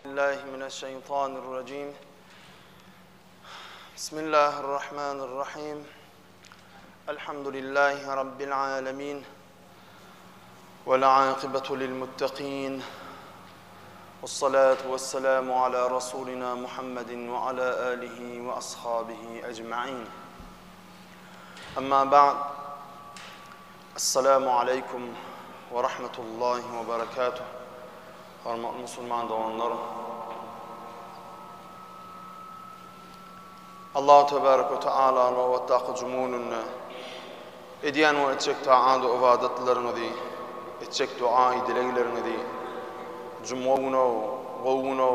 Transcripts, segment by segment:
Billahi mineşşeýtanirrajim. Bismillahirrahmanirrahim. Elhamdülillahi rabbil alamin. Vel akibetu lil muttaqin. Vessalatu vesselamu ala rasulina Muhammedin ve ala alihi ve ashabihi ecmaîn. Amma ba'd. Esselamu aleýkum we rahmetullahi we berekatuh. Hormatly musulman doganlar! Allahu tebarek we taala nobatdaky juma gününde edýän we etjek taat we ybadatlaryňyzy, etjek duaýy dilegleriňizi juma güni gowy güni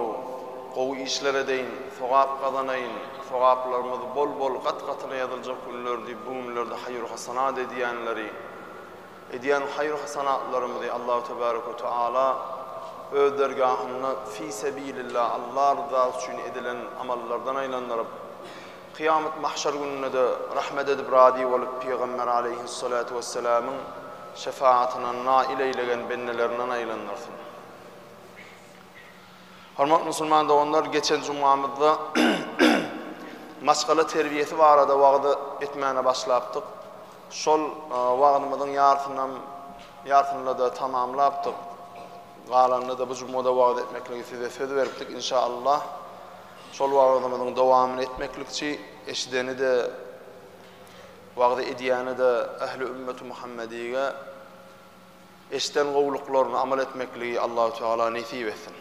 gowy işler edeýin, sogap gazanaýyn, sogaplarymyz bol-bol gat-gatyna ýazyljak günler diýip bu günlerde haýyr-hasanat edýänleri, Edýän haýyr-hasanatlarymyzy Allahu tebarek we teala Öz dergahynda fi sebilillah, Allah ryzasy üçin edilen amallardan aýlandyryp, kyýamat mahşer gününde-de rahmet edip razy bolup Pygamber aleýhissalatu wessalamyň şefaatyna nail eýlegen bendelerinden aýlandyrsyn. Hormatly musulman doganlar, geçen jumamyzda maşgala terbiýesi barada wagyz etmäne başlapdyk. Şol wagzymyzyň ýarsynam ýarsyny-da tamamlapdyk. Galanyny-da bu jumada wagyz etmekligi size söz beripdik. Inşallah şol wagyzymyzyň dowamyny etmeklikçi eşideni-de wagyz edýäni-de ähli ümmeti Muhammedige eşiden gowulyklaryny amal etmekligi Allahu Teala nesip etsin.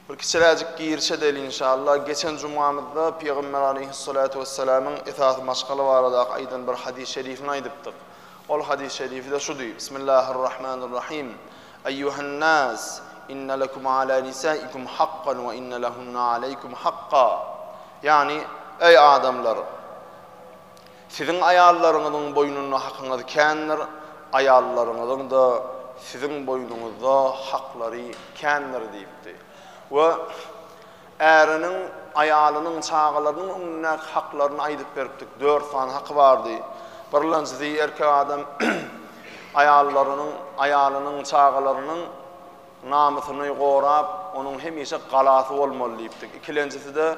Bir kiçiräjik giriş edeli inşallah. Geçen jumamyzda Pygamber aleýhissalatu wessalamyň esasy maşgala baradaky aýdan bir hadys şerifini aýdypdyk. Ol hadys şerifi-de şudy, Bismillahirrahmanirrahim. Eýýuhen nas, inne lekum ala nisaikum hakkan we inne lehunna aleýkum hakka. Ýagny, eý adamlar! Siziň aýallaryňyzyň boýnunda hakyňyz kändir, aýallaryňyzyň-da siziň boýnuňyzda haklary kändir diýipdi. We äriniň, aýalynyň, çagalarynyň öňündäki haklaryny aýdyp beripdik. Dört sany haky bardy. Birlenjisi erkek adam aýallarynyň, aýalynyň, çagalarynyň namysyny gorap, onuň hemişe galasy bolmaly diýipdik. Ikilenjisi-de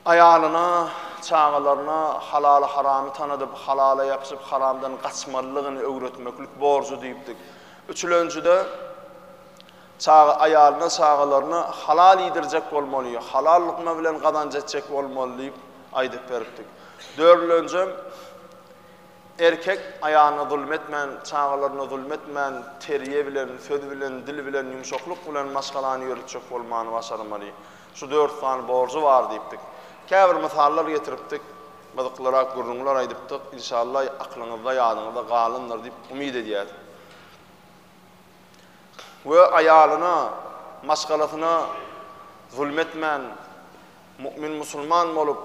Aýalyna, çagalaryna halaly-haramy tanadyp, halala ýapyşyp, haramdan gaçmalydygyny öwretmeklik borjy diýipdik. Üçülenjide, çaga aýalyna, çagalaryna halal iýdirjek bolmaly, halal lukma bilen gazanç etjek bolmaly diýip aýdyp beripdik. Dördülenjem, erkek aýalyna zulum etmän, çagalaryna zulum etmän, terbiýe bilen, söz bilen, dil bilen, ýumşaklyk bilen maşgalany ýöretjek bolmany başarmaly. Şu dört sany borjy bar diýipdik. Käbir mysallar getiripdik, gyzyklyrak gürrüňler aýdypdyk. Inşallah aklyňyzda, ýadyňyzda galandyr diýip umyt edýäs. We aýalyna, maşgalasyna zulum etmän, mu'min musulman bolup,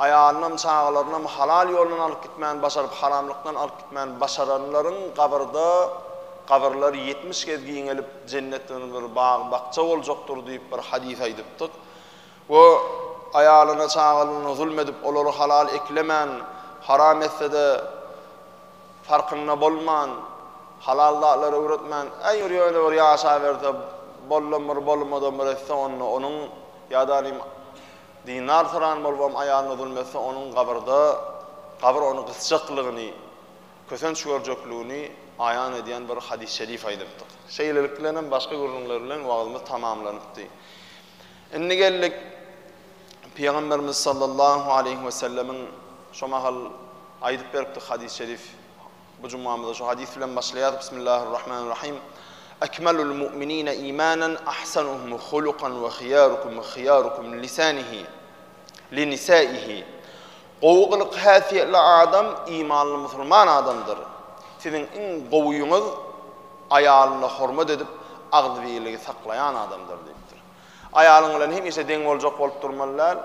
aýalynam, çagalarynam halal ýoldan alyp gitmäni başaryp, haramlykdan alyp gitmäni başaranlaryň gabyrda gabyrlary 70 gez giňelip, Jennetden bir bag-bakja boljakdyr diýip bir hadys aýdypdyk. We aýalyna, çagalaryna zulm edip, olary halal eklemän, haram etse-de farkynda bolman, halal zatlary öwretmän, äý bir ýöne bir ýaşaberse, boldam bir, bolmadam bir etse, onda onuň ýa-da dinar syran bolubam aýalyna zulm etse, onuň gabyrda, gabyr ony gysjaklygyny kösenç görjekligini aýan edýän bir hadys şerif aýdypdyk. Şeýlelik bilen hem başga gürrüňler bilen wagyzymyz tamamlanypdy. Indi geldik Pygamberimiz sallallahu aleýhi we sellemiň şo mahal aýdyp beripdik hadys şerif. Bu jumamyza şu hadys bilen başlaýarys. Bismillahirrahmanirrahim. Ekmelul mu'minine imanan ahsanuhum hulukan we hiýarukum hiýarukum lisanihi li nisaihi. Gowy gylyk-häsiýetli adam imanly musulman adamdyr. Siziň iň gowyňyz aýalyna hormat edip, agzybirligi saklaýan adamdyr diýipdir. Aýalyň bilen hemişe deň boljak bolup durmaly däl.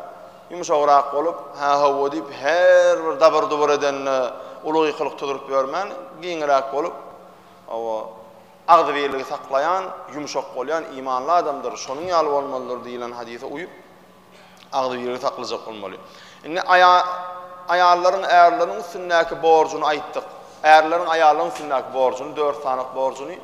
Ýumşagrak bolup, hä-hawa diýip, her bir dabyr-dubur edende uly gykylyk tuzuryp ýörmän, giňräk bolup, hawa, agzybirligi saklaýan, ýumşak bolýan imanly adamdyr, şonuň ýaly bolmalydyr diýlen hadysa uýup, agzybirligi saklajak bolmaly. Indi aýallaryň ärleriniň üstündäki borjuny aýtdyk. Ärleriň aýallaryň üstündäki borjuny, dört sany borjuny.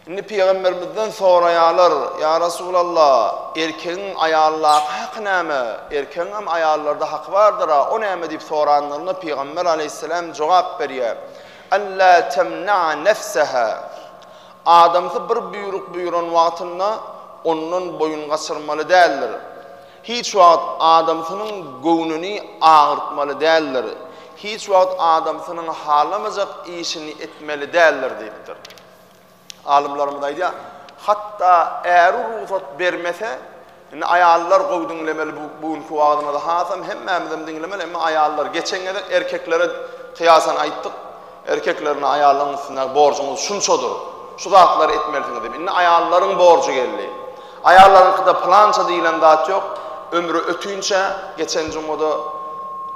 Indi pygamberimizden soraýarlar, Ýa Resulallah, erkegiň aýaldaky haky näme? Erkegiň hem aýallarda haky bardyr-a, o näme diýip soranlarynda pygamber aleýhissalam jogap berýär, Alla temna'a nefseha. Adamsy bir buýruk buýran wagtynda ondan boýun gaçyrmaly däldir. Hiç wagt adamsynyň göwnüni agyrtmaly däldir. Hiç wagt adamsynyň halamajak işini etmeli däldir diýipdir. Alymlarymyz aýdýar, hatda äri rugsat bermese, indi aýallar gowy diňlemeli bu bu günki wagzymyzy hasam hemmämizem diňlemeli, emma aýallar geçen gezek erkeklere kyýasan aýtdyk, erkeklerine aýallaryň üstündäki borjuňyz şunçadyr, şu zatlary etmelisiňiz diýip. Indi aýallaryň borjy geldi. Aýallaryňkyda pylança diýlen zat ýok, ömri ötünçä geçen jumada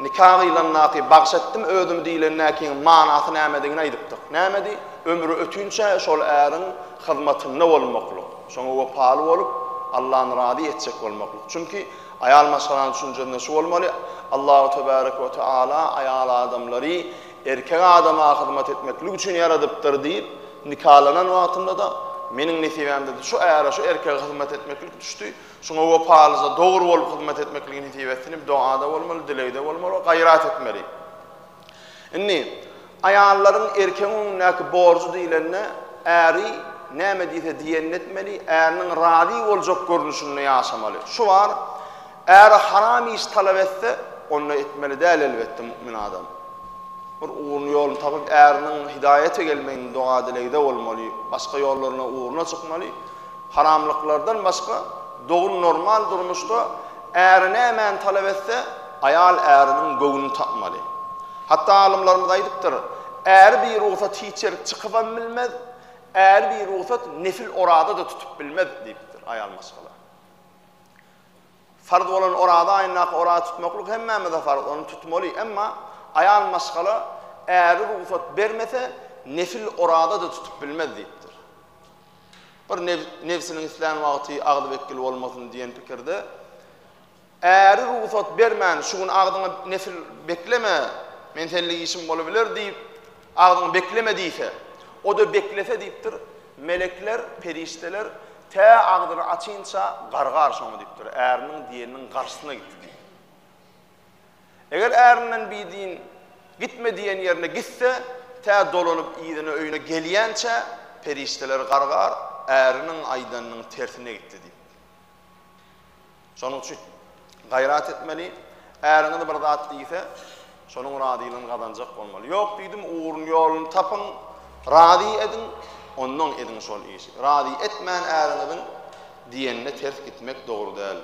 nika gyýlandaky bagş etdim özümi diýlendäkiň manasy nämedigini aýdypdyk. Nämedi? Ömri ötünçä şol äriň hyzmatynda bolmaklyk, şoňa wepaly bolup, Allany razy etjek bolmaklyk. Çünki aýal maşgalanyň düşünjesinde şu bolmaly, Allahu tebarek we teala aýal adamlary erkek adama hyzmat etmeklik üçin ýaradypdyr diýip, nikalanan wagtynda-da, meniň nesibämde-de şu äre, şu erkege hyzmat etmeklik düşdi, şoňa wepalyja, dogry bolup hyzmat etmekligi nesip etsin diýip dogada bolmaly, dilegde bolmaly we gaýrat etmeli. Indi, aýallaryň erkegiň öňündäki borjy diýlende, äri näme diýse diýenini etmeli, äriniň razy boljak görnüşinde ýaşamaly. Şu bar, äri haram iş talap etse, onda etmeli däl elbetde mu'min adam. Bir ugruny ýoluny tapyp äriniň hidaýete gelmegini doga-dilegde bolmaly, başga ýollaryna ugruna çykmaly. Haramlyklardan başga dogry normal durmuşda äri nämäni talap etse, aýal äriniň göwnüni tapmaly. Hatda alymlarymyz aýdypdyr, äri birugsat hiç ýerik çykybam bilmez, äri birugsat nefil oraza-da tutup bilmez diýipdir aýal maşgala. Farz bolan oraza aýyndaky oraza tutmaklyk hemmämize farz, ony tutmaly. Emma aýal maşgala äri rugsat bermese, nefil oraza-da tutup bilmez diýipdir. Bir nebsiniň islän wagty agzy bekgil bolmasyn diýen pikirde, äri rugsat bermän, şu gün agzyňy nefil bekleme, men senlik işim bolubiler diýip, agzyňy bekleme diýse, o-da beklese diýipdir, melekler, perişdeler tä agzyny açynça gargar şoňa diýipdir, äriniň diýeniniň garşysyna gitdi diýip. Eger ärinden bidin gitme diýen ýerine gitse, tä dolanyp yzyna öýüne gelýänçä, perişdeler gargar, äriniň aýdanynyň tersine gitdi diýip. Şonuň üçin gaýrat etmeli, äriňiz bir zat diýse, şonuň razylygyny gazanjak bolmaly. Ýok diýdim, ugruny ýoluny tapyň, razy ediň, onnoň ediň şol işi. Razy etmän äriňiziň diýenine ters gitmek dogry däl.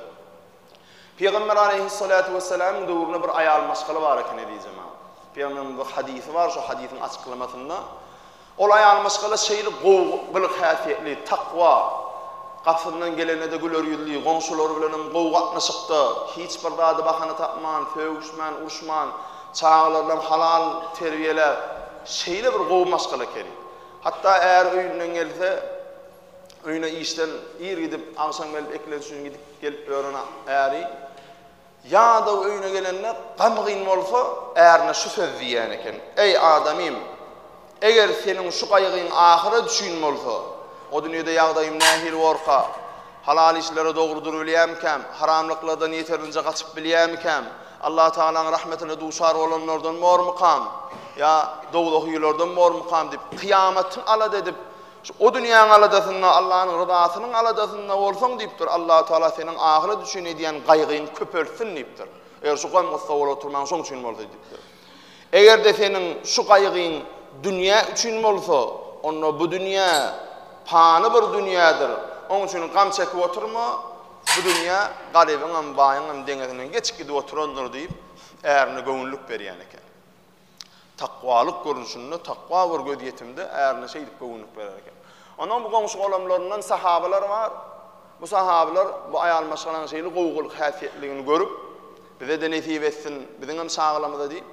Pygamber aleýhissalatu wessalamyň döwründe bir aýal maşgala bar eken eziz jemagat. Pygamberimiziň bir hadysy bar, şo hadysyň açyklamasynda ol aýal maşgala şeýle gowy gylyk-häsiýetli, takwa, gapysyndan gelene-de güler ýüzli, goňşulary bilenem gowy gatnaşykda, hiç bir zady bahana tapman, sögüşmän, uruşman, çagalarynam halal terbiýeläp, şeýle bir gowy maşgala ekeni. Hatda äri öýünden gelse, Öýüne işden ir gidip, agşam gelip eklenç üçin gidip gelip ýören äri ýadaw öýüne gelende gamgyn bolsa, ärine şu söz diýýän eken, Eý, adamym! Eger seniň şu gaýgyň ahyret üçin bolsa, o dünýede ýagdaýym nähili borka? Halal işlere dogry durubilýärmikäm? Haramlyklardan ýeterinje gaçyp bilýärmikäm? Allatagalaň rahmetine duçar bolanlardan bormukam? Ýa dowzahylardan bormukam diýip, kyýamatyň alada edip, Şu o dünýäň aladasynda, Allanyň ryzasynyň aladasynda bolsaň diýipdir, Allatagala seniň ahyret üçin edýän gaýgyňy köpeltsin diýipdir. Eger şu gam-gussa bolup oturmaň şoň üçin bolsa diýipdir. Eger-de seniň şu gaýgyň dünýä üçin bolsa, onda bu dünýä pany bir dünýädir. Oň üçin gam çekip oturma, bu dünýä garybyňam, baýyňam deňesinden geçip gidip oturandyr diýip, ärine göwünlik berýän eken. Takwalyk görnüşinde, takwa bir gözýetimde ärine şeýdip göwünlik berer eken. Ondan bu goňşy-golamlaryndan sahabalar bar. Bu sahabalar bu aýal maşgalanyň şeýle gowy gylyk-häsiýetligini görüp, bize-de nesip etsin, biziňem çagalarymyza diýip,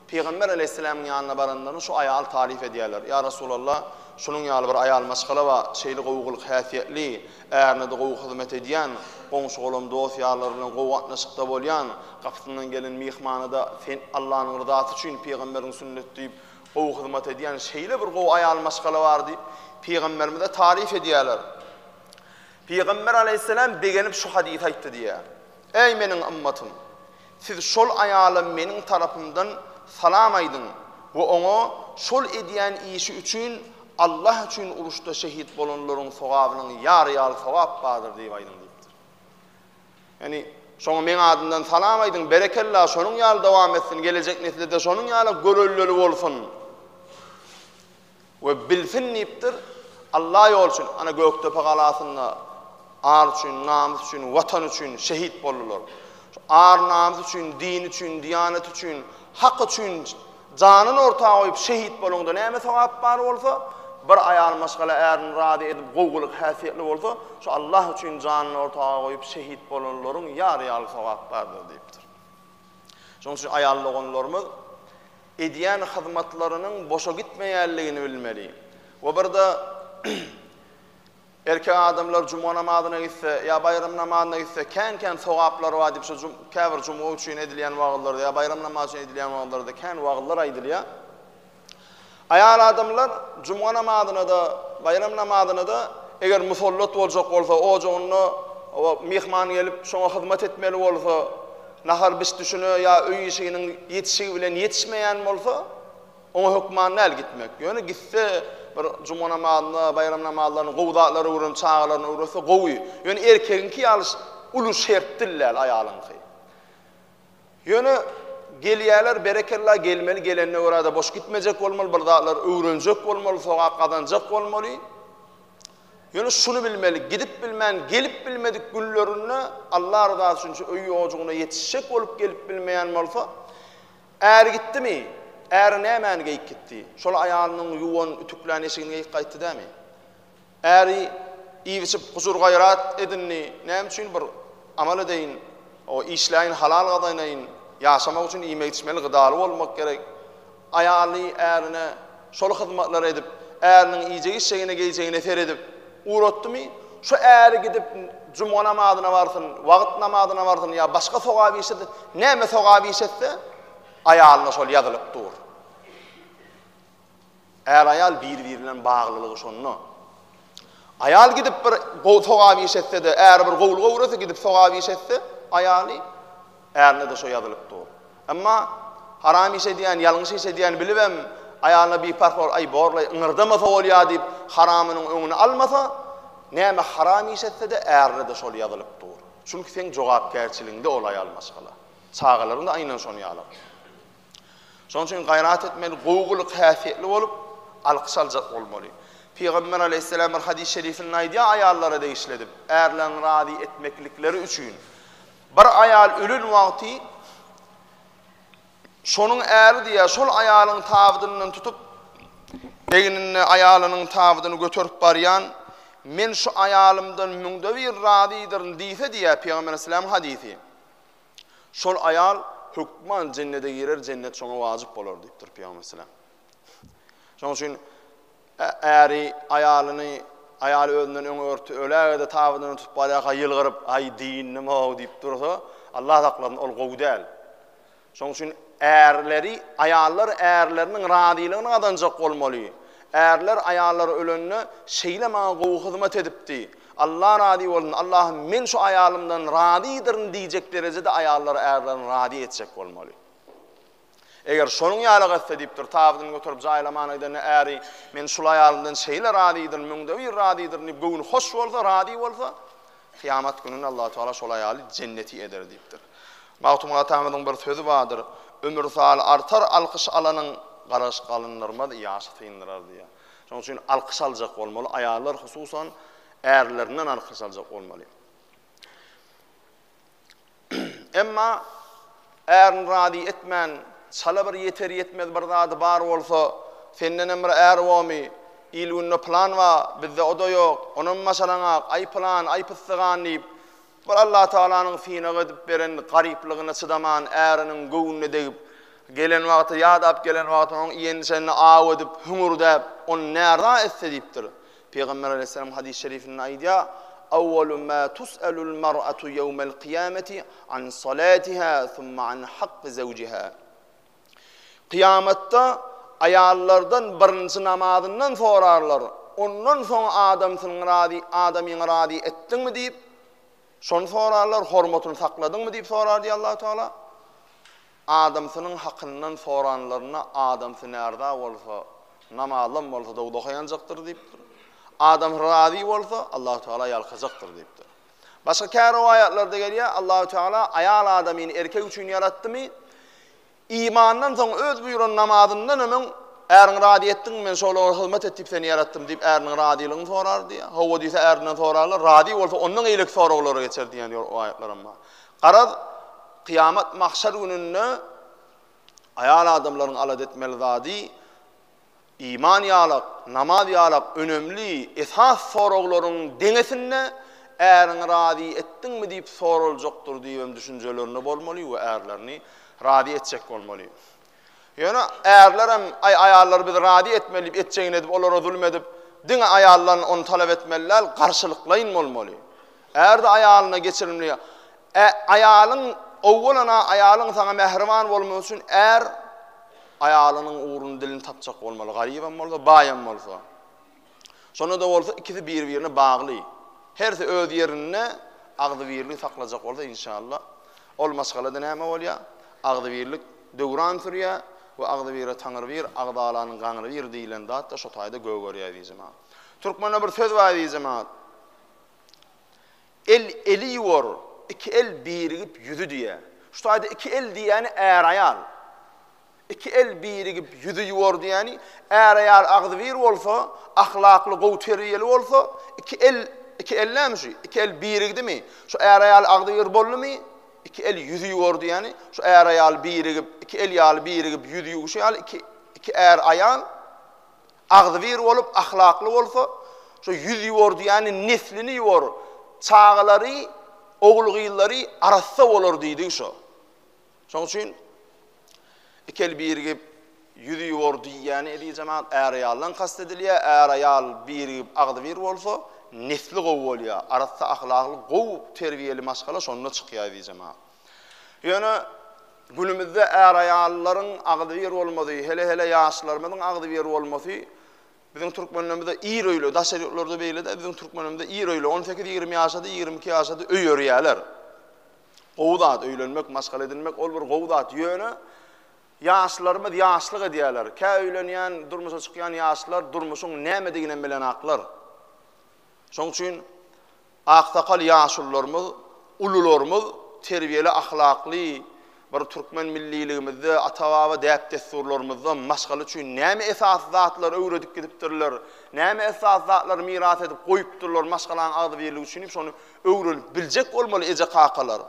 Pygamber aleýhissalamyň ýanyna baranlarynda şu aýaly taryp edýärler. Ýa Resulallah, şunuň ýaly bir aýal maşgala bar, şeýle gowy gylyk-häsiýetli, ärine-de gowy hyzmat edýän, goňşy-golam, dost-ýarlary bilen gowy gatnaşykda bolýan, Gapysyndan gelen myhmana-da sen Allanyň ryzasy üçin, pygamberiň sünneti diýip, Gowy hyzmat edýän şeýle bir gowy aýal maşgala bar diýip, pygamberimize taryf edýärler. Pygamber aleýhissalam begenip şu hadysy aýtdy diýýär. Eý meniň ymmatym! Siz şol aýala meniň tarapymdan salam aýdyň we oňa şol edýän işi üçin Allah üçin uruşda şehit bolanlaryň sogabynyň ýary ýaly sogap bardyr diýip aýdyň diýipdir. Ýagny, şoňa meň adymdan salam aýdyň, berekella, şonuň ýaly dowam etsin, gelejek nesle-de şonuň ýaly göreldeli bolsun we bilsin diýipdir. Allah ýoly üçin, ana Gökdepe galasynda ar üçin, namys üçin, watan üçin şehit boldular. Şu ar-namys üçin, din üçin, diýanet üçin, hak üçin Janyny orta goýup şehit bolaňda näme sogap bar bolsa, bir aýal maşgala ärini razy edip gowy gylyk häsiýetli bolsa, şu Allah üçin janyny orta goýup şehit bolanlaryň ýary ýaly sogap bardyr diýipdir. Şonuň üçin aýal doganlarymyz edýän hyzmatlarynyň boşa gitmeýänligini bilmeli. We birde Erkek adamlar juma namazyna gitse ýa baýram namazyna gitse kän-kän sogaplary bar diýip şu käbir juma üçin edilýän wagyzlarda ýa baýram namazy üçin edilýän wagyzlarda kän wagyzlar aýdylýar. Aýal adamlar juma namazyna-da, baýram namazyna-da eger musallat boljak bolsa, ojagynda myhman gelip şoňa hyzmat etmeli bolsa, nahar bişdüşine ýa öý işiginiň ýetişigi bilen ýetişmeýän bolsa, Oňa hökman däl gitmek. Ýöne gitse bir juma namazyna, baýram namazlaryna gowy zatlar öwrenip çagalaryna öwretse gowy. Ýöne erkegiňki ýaly uly şertdil däl aýalyňky. Ýöne gelýäler berekella gelmeli gelenine görä-de boş gitmejek bolmaly bir zatlar öwrenjek bolmaly sogap gazanjak bolmaly. Ýöne şuny bilmeli gidip bilmän gelip bilmedik günlerinde Allah ryzasy üçin şu öý ojugyna ýetişjek bolup gelip bilmeýän bolsa Äri gitdimi? Äri nämäni geýip gitdi? Şol aýalynyň ýuwan, ütüklän eşigini geýip gaýtdy dämi? Äri iýip-içip gujur-gaýrat edindi, näme üçin bir amal edeýin, o işläýin, halal gazanaýyn, ýaşamak üçin iýmek-içmeli, gydaly bolmak gerek. Aýaly ärine şol hyzmatlary edip, äriniň iýjek-içjegine, geýjegine seredip ugratdymy? Şu äri gidip juma namazyna barsyn, wagt namazyna barsyn ýa başga sogap iş etsin, näme sogap iş etse, aýalyna şol ýazylyp dur. Är-aýal bir-biri bilen baglylygy şonda. Aýal gidip bir gowy sogap iş etse-de, äri bir gowulyga öwretse, gidip sogap iş etse, aýaly, ärine-de şo ýazylyp dur. Emma haram iş edýän, ýalňyş iş edýän bilibem, aýalyna biparh bolup, aý borlaý, yňyrdamasa bolýar diýip, haramynyň öňüni almasa, näme haram iş etse-de, ärine-de şol ýazylyp dur. Çünki seň jogapkärçiligiňde ol aýal maşgala. Çagalaryň-da aýnan şony ýalak. Şonuň üçin gaýrat etmeli, gowy gylyk-häsiýetli bolup, alkyş aljak bolmaly. Pygamber aleýhissalam bir hadys şerifinde aýdýar aýallara degişli edip, ärlerini razy etmeklikleri üçin. Bir aýal ölen wagty şonuň äri diýýär, şol aýalyň tabydyndan tutup, egninde aýalynyň tabydyny göterip barýan, men şu aýalymdan müňde bir razydyryn diýse diýýär Pygamber aleýhissalamyň hadysy. Şol aýal hökman jennede girer, jennet şoňa wajyp bolar diýipdir Pygamber aleyhisselam. Şonuň üçin äri aýalyny, aýaly özünden öň örtdi, öläge-de tabydyny tutup barýarka ýylgyryp, aý dynnym-ow diýip dursa, Allah saklasyn, ol gowy däl. Şonuň üçin ärleri, aýallar ärleriniň razylygyny gazanjak bolmaly. Ärler aýallary ölende şeýle maňa gowy hyzmat edipdi. Allah razy bolsun, Allahym men şu aýalymdan razydyryn diýjek derejede aýallar ärlerini razy etjek bolmaly. Eger şonuň ýaly etse diýipdir, tabydyny göterip jaýlamana gidende äri men şul aýalymdan şeýle razydyryn, müňde bir razydyryn diýip göwni hoş bolsa, razy bolsa, kyýamat gününde Allah Tagala şol aýaly jenneti eder diýipdir. Magtymguly atamyzyň bir sözi bardyr, Ömür saly artar alkyş alanyň, garaş galyndyrmaz, ýaşy syndyrar diýýär. Şonuň üçin alkyş aljak bolmaly, aýallar hususan ärlerinden alkyş aljak bolmaly. Emma ärini razy etmän, çala bir ýeter-ýetmez bir zady bar bolsa, sendenem bir är bormy, il-günde pylan bar, bizde o-da ýok, onam başaraňak, aý pylan, aý pyssygan diýip, Bir Allatagalanyň synag edip beren garyplygyna çydaman, äriniň göwnüne degip, gelen wagty, ýadap gelen wagty onuň iýen-içenine aw edip, hüňürdäp, ony närza etse diýipdir. Pygamber aleýhissalam hadys şerifinde aýdýar, Awwalu ma tus'alul mar'atu ýewmel kyýameti an salatiha summa an hakky zewjiha. Kyýamatda. Aýallardan birinji namazyndan sorarlar, ondan soň adamsynyň razy, adamyňy razy etdiňmi diýip, şony sorarlar, hormatyny sakladyňmy diýip sorar diýýär Allahu Teala. Adamsynyň hakyndan soranlarynda adamsy närza bolsa, namazlam bolsa dowzaha ýanjakdyr diýipdir. Adamsy razy bolsa, Allahu Teala ýalkajakdyr diýipdir. Başga kä rowaýatlarda gelýär, Allahu Teala aýal adamyny erkek üçin ýaratdymy? Imandan soň öz buýran namazyndanam öň äriňi razy etdiňmi, men şolara hyzmat et diýip seni ýaratdym diýip äriniň razylygyny sorar diýýär. Hawa diýse ärinden sorarlar, razy bolsa ondan eýleki soraglara geçer diýen rowaýatlaram bar. Garaz, kyýamat mahşer gününde aýal adamlaryň alada etmeli zady Iman ýalak, namaz ýalak önemli, esas soraglaryň deňesinde äriňi razy etdiňmi diýip soraljakdyr diýibem düşünjelerinde bolmaly we ärlerini razy etjek bolmaly. Ýöne ärlerem aý aýallar bizi razy etmeli diýip etjegini edip olara zulum edip diňe aýaldan ony talap etmeli däl, garşylyklaýyn bolmaly. Är-de aýalyna geçirimli. Ä aýalyň owalana aýalyň saňa mähriban bolmagy üçin är aýalynyň ugruny dilini tapjak bolmaly, garybam bolsa, baýam bolsa. Şonda-da bolsa ikisi bir-birine bagly. Hersi öz ýerinde agzybirligi saklajak bolsa inşallah ol maşgalada näme bolýar? Agzybirlik döwran sürýär we agzybire Taňry bir, agzalanyň gaňry bir diýlen zat-da şo taýda gögerýär eziz jemagat. Türkmende bir söz bar eziz jemagat. El eli ýuwar, iki el birigip ýüzi diýýär. Şu taýda iki el diýýäni är-aýal. Iki el birigip ýüzi ýuwar diýýäni är-aýal agzybir bolsa, ahlakly, gowy terbiýeli bolsa, iki el, iki el näme şu? Iki el birigdimi? Şu är-aýal agzybir boldumy? Iki el ýüzi ýuwar diýýäni, şu är-aýal birigip, iki el ýaly birigip ýüzi ýuwşy ýaly iki, iki är-aýal Agzybir bolup, ahlakly bolsa, şo ýüz ýuwar diýýäni neslini ýuwar, çagalary, ogul-gyzlary arassa bolar diýdigi şo. Şoň üçin iki el birigip, ýüz ýuwar diýýäni eziz jemagat är-aýaldan kast edilýär. Är-aýal birigip agzybir bolsa, nesli gowy bolýar. Arassa ahlakly, gowy terbiýeli maşgala şonda çykýar eziz jemagat. Ýöne günümizde är-aýallaryň agzybir bolmazy, hele-hele ýaşlarymyzyň agzybir bolmasy biziň türkmenlerimizde ir öýle, daşary ýurtlarda beýle däl, biziň türkmenimizde ir öýle, on sekiz-ýigrimi ýaşady, 22 ýaşady öýerýärler. Gowy zat öýlenmek, maşgala edinmek ol bir gowy zat. Ýöne ýaşlarymyz ýaşlyk edýärler. Kä öýlenýän, durmuşa çykýan ýaşlar durmuşyň nämediginem bilenaklar. Şonuň üçin Aksakal ýaşulularymyz, ulularymyz terbiýeli, ahlakly bir türkmen milliligimizde, ata-baba däp-dessurlarymyzda maşgala üçin näme esasy zatlary öwredip gidipdirler, näme esasy zatlary miras edip goýupdyrlar maşgalanyň agzybirligi üçin diýip şony öwrenip biljek bolmaly eje-kakalar.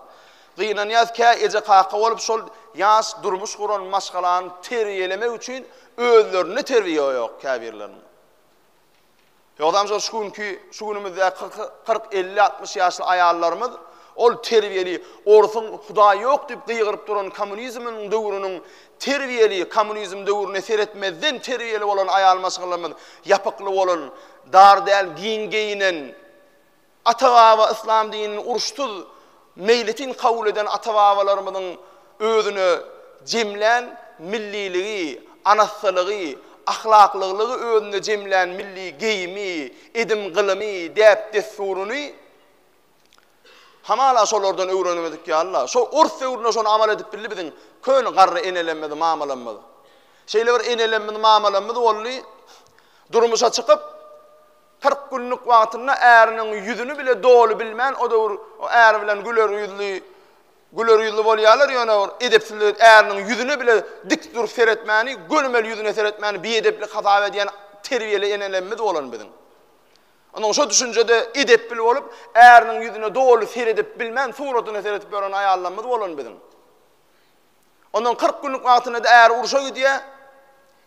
Gynanýas kä eje-kaka bolup şol ýaş durmuş guran maşgalany terbiýelemek üçin özlerinde terbiýe ýok käbirleriniň. Ýogsam şol şu günki, şu günümizdäki 40, 50, 60 ýaşly aýallarymyz ol terbiýeli, orsuň Hudaý ýok diýip gygyryp duran kommunizmiň döwrüniň terbiýeli, kommunizm döwrüne seretmezden terbiýeli bolan aýal maşgalalarymyz ýapykly bolan, dar däl, giň geýinen, Ata-baba yslam dinini uruşsyz, meýletin kabul eden ata-babalarymyzyň özüne jemlän milliligi, anassalygy, ahlaklylygy özünde jemlän milli geýimi, edim-gylymy, däp-dessuryny hamala şolardan öwrenmedik ýaly-la. Şo ors döwründe şony amal edip bildi biziň köne garry enelerimiz, mamalarymyz. Şeýle bir enelerimiz, mamalarymyz boldy, durmuşa çykyp, 40 günlük wagtynda äriniň ýüzüni bile doly bilmän o döwür o äri bilen güler ýüzli güler ýüzli bolýarlar ýöne bir edepsizlik äriniň ýüzüne bile dik durup seretmäni gönümel ýüzüne seretmäni biedeplik hasap edýän terbiýeli enelerimiz bolan biziň. Onuň şo düşünjede edepli bolup äriniň ýüzüne doly seredip bilmän suratyna seredip ýören aýallarymyz bolan biziň. Ondan 40 günlük wagtynda-da äri urşa gidýär.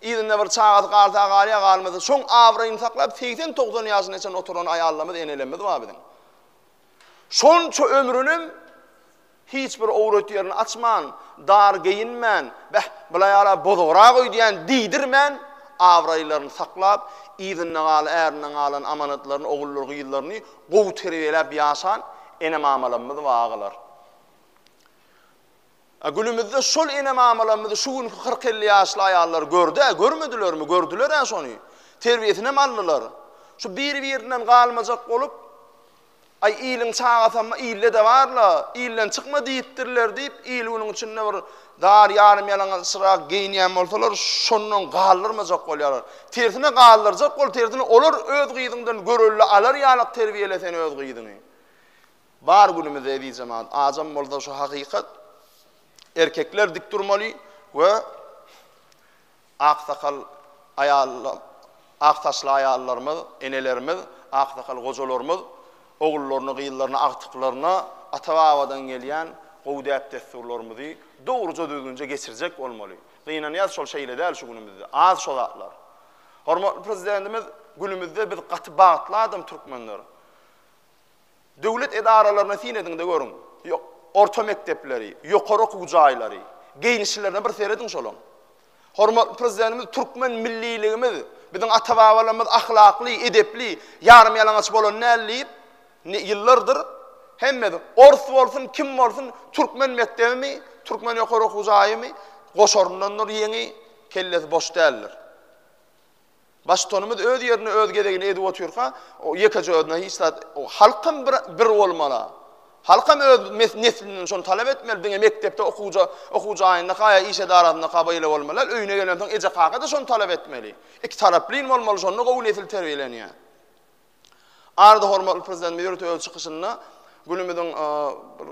Yzynda bir çagasy galsa galýar, galmasa şoň abraýyny saklap 80-90 ýaşyna çenli oturan aýallarymyz, enelerimiz bar biziň. Şonça ömrünem hiç bir owrat ýerini açman, dar geýinmän, beh, bul aýala bozugrak öýdýän diýdirmän, abraýlaryny saklap, yzynda galan, ärinden galan amanatlaryny, oguldyr gyzlaryny gowy terbiýeläp ýaşan ene-mamalarymyz bar agalar. A günümizde şol ene-mamalarymyzy şu günki kyrk-elli ýaşly aýallar görd-ä, görmedilermi? Gördüler-ä şony. Terbiýesinem aldylar. Şu bir-birinden galmajak bolup, Aý, iliň çagasam ilde-de bar-la, ilden çykma diýipdirler diýip, il-günüň içinde bir dar ýarym-ýalaňaçrak geýinýän bolsalar, şondan galdyrmajak bolýarlar. Tersine galdyrjak bol, tersine olar öz gyzyňdan görelde alar ýalak terbiýele sen öz gyzyňy. Bar günümizde eziz jemagat, ajam bolsa şu hakykat, erkekler dik durmaly we ak sakal aýal ak saçly aýallarymyz, enelerimiz, ak sakal gojalarymyz ogullaryna, gyzlaryna, agtyklaryna ata-babadan gelýän gowy däp-dessurlarymyzy dogruja düzgünje geçirjek bolmaly. Gynanýas şol şeýle däl şu günümizde, az şo zatlar. Hormatly Prezidentimiz günümizde biz gaty bagtly adam türkmenler. Döwlet edaralaryna syn ediň-de görüň. Orta mekdepleri, ýokary okuw jaýlary, geýnişlerine bir serediň şolaň. Hormatly Prezidentimiz türkmen milliligimiz, biziň ata-babalarymyz ahlakly, edepli, ýarym-ýalaňaç bolan däl diýip, ýyllardyr hemme, ors bolsun, kim bolsun, türkmen mekdebimi, türkmen ýokary okuw jaýymy goşaryndandyr ýeňi, kellesi boş däldir. Baştutanymyz öz ýerinde öz gezegini edip otyrka, ýekeje özüne hiç zat, halkam bir bir bolmaly. Halkam öz neslinden şony talap etmeli, diňe mekdepde okuwja, okuw jaýyndaka ýa iş edarasyndaka beýle bolmaly däl, öýüne gelensoň eje-kaka-da şony talap etmeli. Ikitaraplyn bolmaly, şonda gowy nesil terbiýelenýär. Arada hormatly Prezidentimiz ýörite öz çykyşynda günümiziň bir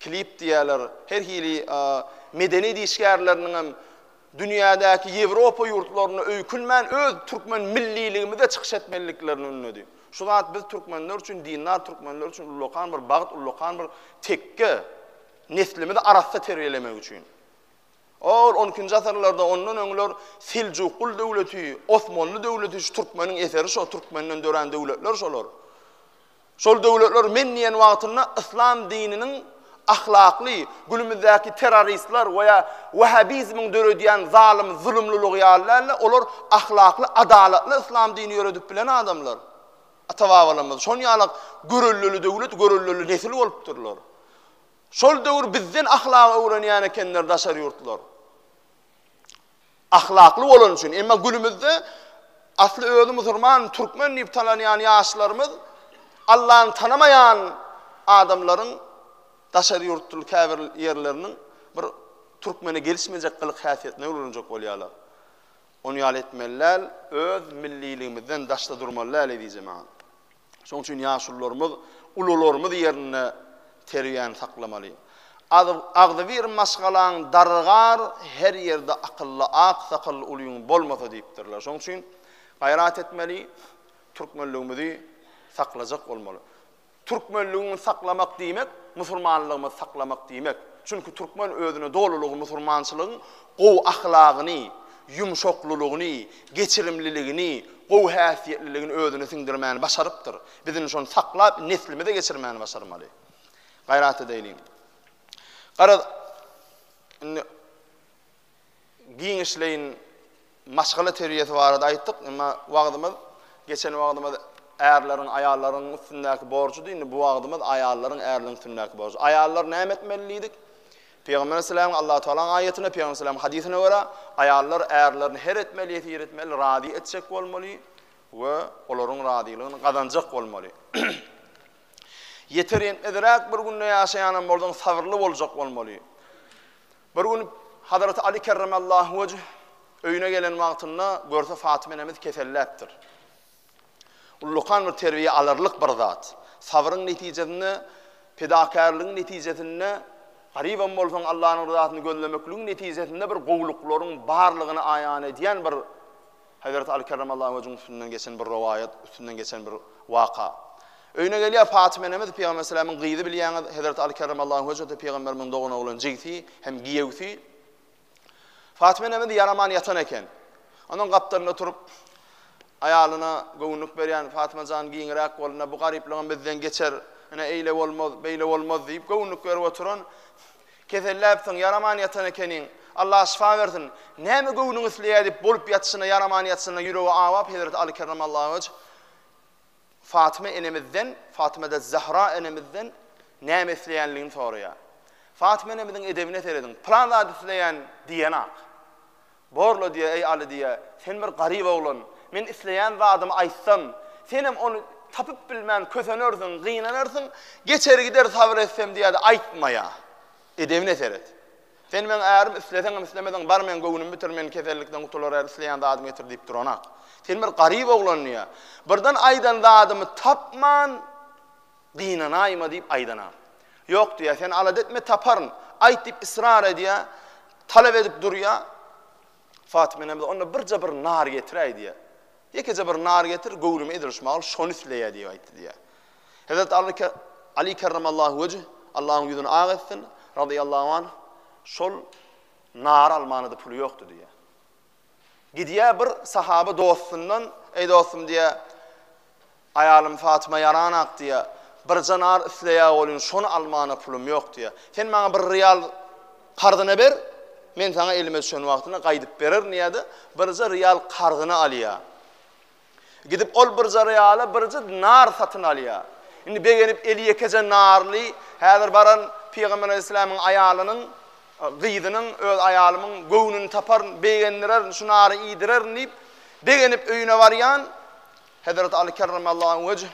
klip diýýärler, her hili medeniýet işgärleriniňem dünýädäki Ýewropa ýurtlaryna öýkünmän öz türkmen milliligimizde çykyş etmeliliklerini ündedi. Şu zat biz türkmenler üçin, dindar türkmenler üçin ullakan bir bagt, ullakan bir tekge, neslimizi arassa terbiýelemek üçin. Ol on ikinji asyrlarda, ondan öňler Seljukgul döwleti, Osmanly döwleti şu türkmeniň eseri şo, türkmenden dörän döwletler şolar. Şol döwletler men diýen wagtynda yslam dininiň ahlakly, günümizdäki terroristler we ýa wahhabizmiň döredýän zalym zulumlylygy ýaly dälde, olar ahlakly, adalatly yslam dini ýöredip bilen adamlar. Ata-babalarymyz şon ýalak görelleli döwlet, görelleli nesil bolupdyrlar. Şol döwür bizden ahlagy öwrenýän ekenler daşary ýurtlar. Ahlakly bolany üçin. Emma günümizde asly özi musurman, türkmen diýip tanalýan ýaşlarymyz Allany tanamaýan adamlaryň daşary ýurtly käbir ýerleriniň bir türkmene gelişmejek gylyk-häsiýetine öwrüljek bolýarlar. Ony ýaly etmeli däl, öz milliligimizden daşda durmaly däl eziz jemagat. Şonuň üçin ýaşulularymyz, ulularymyz ýerinde terbiýäni saklamaly. Agzybir maşgalaň dargar, her ýerde akylly ak sakally ulyň bolmasa diýipdirler. Şonuň üçin gaýrat etmeli, türkmenligimizi saklajak bolmaly. Türkmenligiňi saklamak diýmek, musurmanlygymyzy saklamak diýmek. Çünki türkmen özüne dolulygy musurmançylygyň gowy ahlagyny, ýumşaklylygyny, geçirimliligini, gowy häsiýetliligini özüne siňdirmäni başarypdyr. Biz indi şony saklap, neslimize geçirmäni başarmaly. Gaýrat edeýliň. Garaz, indi giňişleýin maşgala terbiýesi barada aýtdyk. Emma wagzymyz, geçen wagzymyz ärleriň aýallaryň üstündäki borjudy. Indi bu wagzymyz aýallaryň ärleriň üstündäki borjy. Aýallar näme etmeli diýdik? Pygamber aleyhisselamyň Allahu Tealanyň aýatyna, Pygamber aleyhisselamyň hadysyna görä, aýallar ärlerini her etmeli, ýesir etmeli, razy etjek bolmaly we olaryň razylygyny gazanjak bolmaly. Ýeter ýetmezräk bir günde ýaşaýanam bolsaň sabyrly boljak bolmaly. Bir gün Hazreti Aly kerremallahu wejh öýüne gelen wagtynda görse Fatyma enemiz keselläpdir. Ullakan bir terbiýe alarlyk bir zat. Sabryň netijesinde, pedakärligiň netijesinde, garybam bolsaň Allanyň ryzasyny gözlemekligiň netijesinde bir gowulyklaryň barlygyny aýan edýän bir Hezreti Aly kerremallahu wejhiň üstünden geçen bir rowaýat, üstünden geçen bir waka. Öýüne gelýär Fatyma enemiz Pygamber aleyhisselamyň gyzy bilýäňiz, Hezreti Aly kerremallahu wejhete pygamberimiziň doganoglan jigsi hem giýewsi. Fatyma enemiz ýaraman ýatan eken. Onuň gapdalynda turup aýalyna göwünlik berýän Fatyma jan giňräk bol, ine bu garyplygam bizden geçer, ine eýle bolmaz, beýle bolmaz diýip göwünlik berip oturan Keselläpsiň, ýaraman ýatan ekeniň. Allah şypa bersin. Näme göwnüň isleýär diýip, bolup ýatyşyna, ýaraman ýatyşyna ýüregi awap, Hezreti Aly kerremallahu wejh Fatyma enemizden, Fatyma-da Zahra enemizden näme isleýänligini soraýar. Fatyma enemiziň edebine serediň. Pylan zat isleýän diýenak. Borla diýýär, eý Aly diýýär, sen bir garyp oglan. Men isleýän zadymy aýtsam, senem ony tapyp bilmän kösenersiň, gynanarsyň, geçer gider sabyr etsem diýýär-de aýtmaýar. Edebine seret. Sen meň ärim, isleseňem islemeseň bar meň göwnümi bitir, men kesellikden gutular ýaly isleýän zadymy getir diýip duranak. Sen bir garyp oglan diýýär. Birden aýdan zadymy tapman gynanaýma diýip aýdanak. Ýok diýýär, sen alada etme taparyn. Aýt diýip ysrar edýär, talap edip durýar. Fatyma enemiz onda birje bir nar getiräý diýýär. Ýekeje bir nar getir, göwnüme edil şu mahal şony isleýär diýip aýtdy diýýär. Hezreti Aly Ali kerremallahu wejh, Allahyň ýüzüni ak etsin, razyýallahu anh, şol nary almana-da puly ýokdy diýýär. Gidýär bir sahaba dostundan, Eý dostum diýýär, aýalym Fatyma ýaranak diýýär, birje nar isleýär welin şony almana pulum ýok diýýär. Sen maňa bir ryýal karzyna ber, men saňa elime düşen wagtynda gaýdyp bererin diýýär-de, birje ryýal karzyna alýar. Gidip ol birje reala birje nar satyn alýar. Indi begenip eli ýekeje narly, häzir baran Pygamber aleyhisselamyň aýalynyň, gyzynyň, öz aýalymyň göwnüni taparyn, begendirerin, şu nary iýdirerin diýip, begenip öýüne barýan Hezreti Aly kerremallahu wejh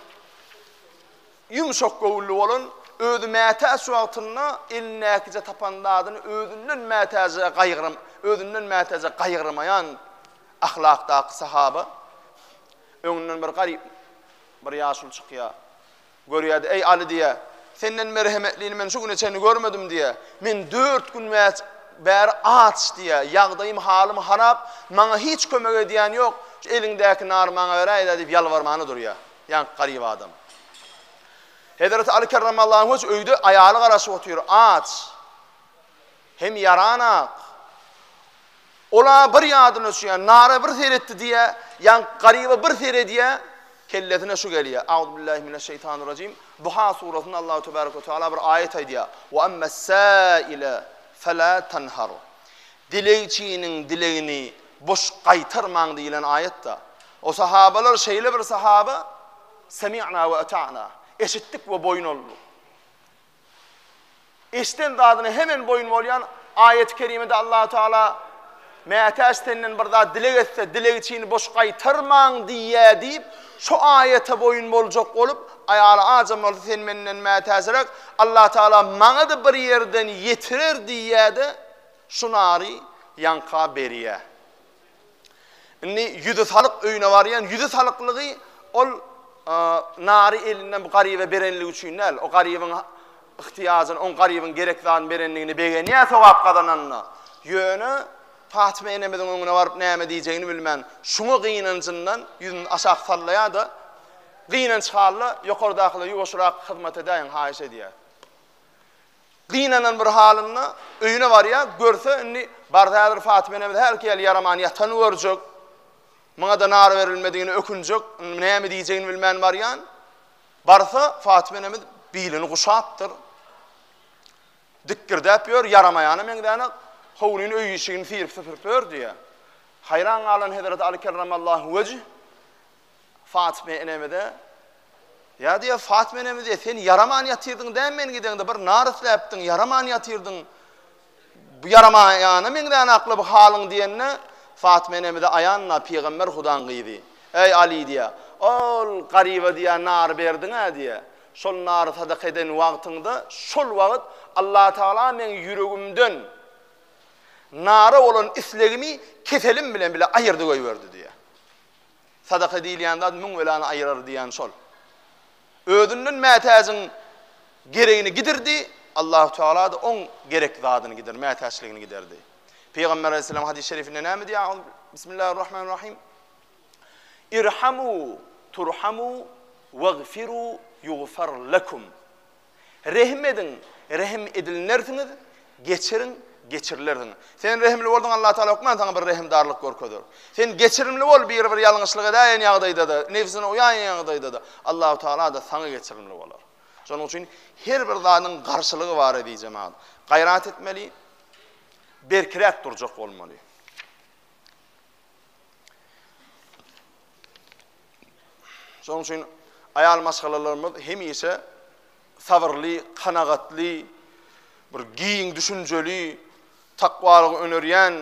ýumşak göwünli bolan, özi mätäç wagtynda elindäkije tapan zadyny özünden mätäje gaýgyram, özünden mätäje gaýgyrmaýan Ahlakdaky sahaba öňünden bir garyp bir ýaşuly çykýar. Görýär-de, Eý, Aly diýýär, senden merhemetlini men şu güne çenli görmedim diýýär. Men dört gün bäri aç diýýär, ýagdaýym, halym harap, maňa hiç kömek edýän ýok, şu eliňdäki nary maňa beräý-dä diýip ýalbarmana durýar. Ýaňky garyp adam. Hezreti Aly kerremallahu wejh öýde aýaly garaşyp otyr, aç. Hem ýaranak. Ol-a bir ýadyna düşýär, nara bir seretdi diýýär, ýaňky garyba bir seredýär, kellesine şu gelýär, Auzubillahi mineşşeýtanirrajim, Duha surasynda Allahu tebareke we teala bir aýat aýdýar, Ve emmess-sâile felâ tenhar. Dilegçiniň dilegini boş gaýtarmaň diýlen aýatda. O sahabalar şeýle bir sahaba, Semi'na we ata'na, eşitdik we boýun olduk. Eşden zadyna hemen boýun bolýan aýaty kerimede Allahu Teala mätäç senden bir zat dileg etse, dilegçini boş gaýtarmaň diýýär diýip, şo aýata boýun boljak bolup, aýaly ajam bolsa sen menden mätäçräk, Allah Teala maňa-da bir ýerden ýetirer diýýär-de, şu nary ýaňka berýär. Indi ýüzi salyk öýüne barýan, ýüzi salyklygy ol nary elinden bu garyba berenligi üçin däl, o garybyň yhtyýajyny, oň garybyň gerek zadyny berenligine begenýär sogap gazananyna. Ýöne Fatyma enemiziň öňüne baryp näme diýjegini bilmän, şuňa gynanjyndan ýüzüni aşak sallaýar-da, gynanç halda ýokardakylara ýuwaşrak hyzmat edäýiň haýyş edýär. Gynanan bir halynda öýüne barýar, görse indi barsa häzir Fatyma enemiz hälki ýaly ýaraman ýatany görjek, muňa-da nar berilmedigine ökünjek, indi näme diýjegini bilmän barýan. Barsa Fatyma enemiz bilini guşapdyr. Dikgirdäp ýör, ýaramaýana meňzänok, howlyny öý işigini syryp-süpürip ýör diýýär. Haýran galan Hezreti Aly kerremallahu wejh Fatyma enemize, Ýa diýýär, Fatyma enemiz diýýär, sen ýaraman ýatyrdyň dämi men gideňde bir nar isläpdiň, ýaraman ýatyrdyň. Bu ýaramaýana meňzänakla bu halyň diýende, Fatyma enemize aýan-da, pygamber Hudaň gyzy. Eý, Aly diýýär, ol garyba diýýär, nar berdiň-ä diýýär. Şol nary sadaka eden wagtyňda, şol wagt Allatagala meň ýüregimden nara bolan islegimi keselim bilen bile aýyrdy goýberdi diýýär. Sadaka diýilýän zat müň belany aýyrar diýýän şol. Özünden mätäjiň geregini gidirdi, Allahu Teala-da oň gerek zadyny gider, mätäçligini giderdi. Pygamber aleyhisselam hadys şerifinde näme diýýär? Bismillahirrahmanirrahim. Irhamu turhamu wagfiru yughfar lekum. Rehim ediň, rehim edilinersiňiz, geçiriň, geçirilersiňiz. Sen rehimli bolsaň, Allah Tagala hökman saňa bir rehimdarlyk görkezer. Sen geçirimli bol, biri bir ýalňyşlyk edäýen ýagdaýda-da, nebsine uýaýan ýagdaýda-da, Allahu Tagala-da saňa geçirimli bolar. Şonuň üçin her bir zadyň garşylygy bar eziz jemagat. Gaýrat etmeli, berkiräk durjak bolmaly. Şonuň üçin aýal maşgalalarymyz hemişe sabyrly, kanagatly. Bir giň düşünjeli, takwalygy önerýän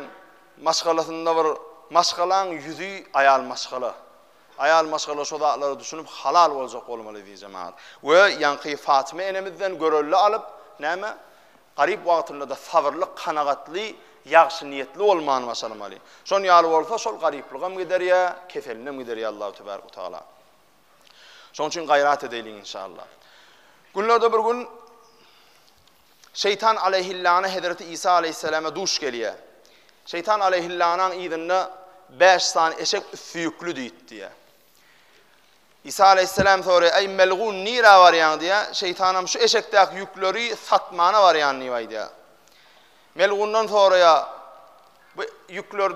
maşgalasynda bir maşgalaň ýüzi aýal maşgala. Aýal maşgala şo zatlara düşünip halal boljak bolmaly eziz jemagat. We ýaňky Fatyma enemizden görelde alyp, näme? Garyp wagtynda-da sabyrly, kanagatly, ýagşy niýetli bolmany başarmaly. Şon ýaly bolsa şol garyplygam giderýär, keselinem giderýär Allahu tebarek we taala. Şonuň üçin gaýrat edeýliň inşallah. Günlerde bir gün Şeýtan aleýhillana Hezreti Isa aleýhissalama duş gelýär. Şeýtan aleýhillanaň yzynda bäş sany eşek üsti ýükli diýip diýýär. Isa aleýhissalam soraýar, Eý melgun nirä barýaň diýýär. Şeýtanam şu eşekdäki ýükleri satmana barýan diýip aýdýar. Melgundan soraýar, Bu ýükler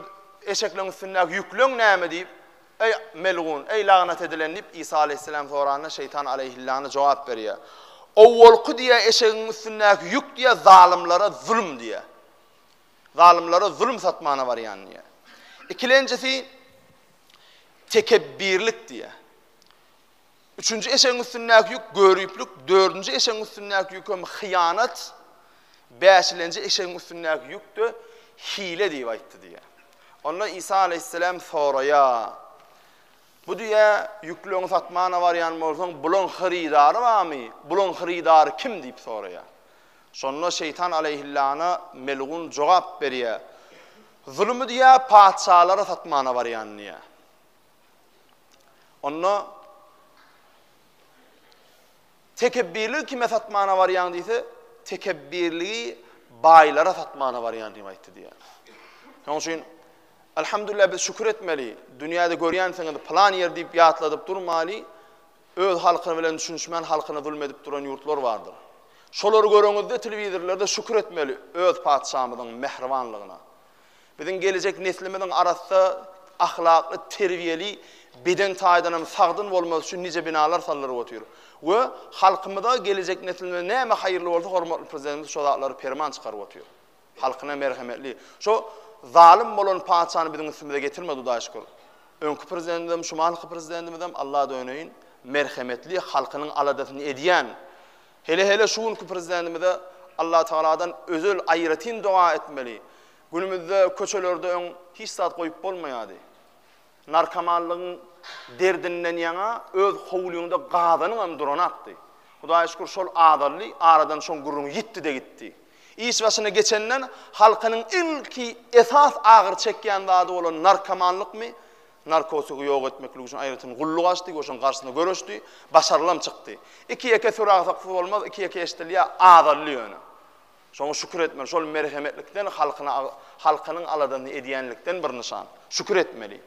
eşekleriň üstündäki ýükleň näme diýip, Eý, melgun, eý, lagnat edilen diýip, Isa aleýhissalam soranda, şeýtan aleýhillana jogap berýär. Owalky diýýär, eşegiň üstündäki ýük diýýär, zalymlara zulum diýýär. Zalymlara zulum satmana barýan diýýär. Ikilenjisi tekebbirlik diýýär. Üçünji eşegiň üstündäki ýük göriplik, dördünji eşegiň üstündäki ýük hem hyýanat, bäşilenji eşegiň üstündäki ýük-de hile diýip aýtdy diýýär. Onda Isa alaýhyssalam soraýar, Bu diýýär, ýükleňi satmana barýan bolsaň, bulaň hyrydary barmy? Bulaň hyrydary kim diýip soraýar. Şonda şeýtan alaýhillana melgun jogap berýär, Zulumy diýýär, patyşalara satmana barýan diýýär. Onda tekebbirligi kime satmana barýaň diýse, tekebbirligi baýlara satmana barýan diýip aýtdy diýýär. Şonuň üçin Elhamdülillah biz şükür etmeli. Dünýäde görýänsiňiz pylan ýer diýip ýatladyp durmaly. Öz halkyny bilen düşünişmän halkyna zulum edip duran ýurtlar bardyr. Şolary göreňizde telewizorlarda şükür etmeli öz patyşamyzyň mähribanlygyna. Biziň gelejek neslimiziň arassa, ahlakly, terbiýeli, beden taýdan hem sagdyn bolmasy üçin nije binalar saldyryp otyr. We halkymyza, gelejek neslimize näme haýyrly bolsa hormatly Prezidentimiz şo zatlary perman çykaryp otyr. Halkyna merhemetli. Şo zalym bolan patyşany biziň üstümize getirmedi Hudaýa şükür. Öňki Prezidentimizem, şu mahalky Prezidentimizem Alla döneýin, merhemetli, halkynyň aladasyny edýän. Hele-hele şu günki Prezidentimize Allatagaladan özel aýratyn doga etmeli. Günümizde köçelerde öň hiç zat goýup bolmaýardy. Narkomanlygyň derdinden ýaňa öz howlyňda gazanyňam duranakdy. Hudaýa şükür şol azaldy, aradan şoň gürrüňi ýitdi-de gitdi. Iş başyna geçenden halkynyň ilki esas agyr çekýän zady bolan narkomanlykmy, Narkotigi ýok etmeklik üçin aýratyn gulluk açdy we şonuň garşysyna göreşdi. Başarylam çykdy. Iki-ýeke suragsaksyz bolmaz, iki-ýeke eşidilýär, azaldy ýöne. Şoňa şükür etmeli. Şol merhemetlikden, halkyna halkynyň aladasyny edýänlikden bir nyşan. Şükür etmeli.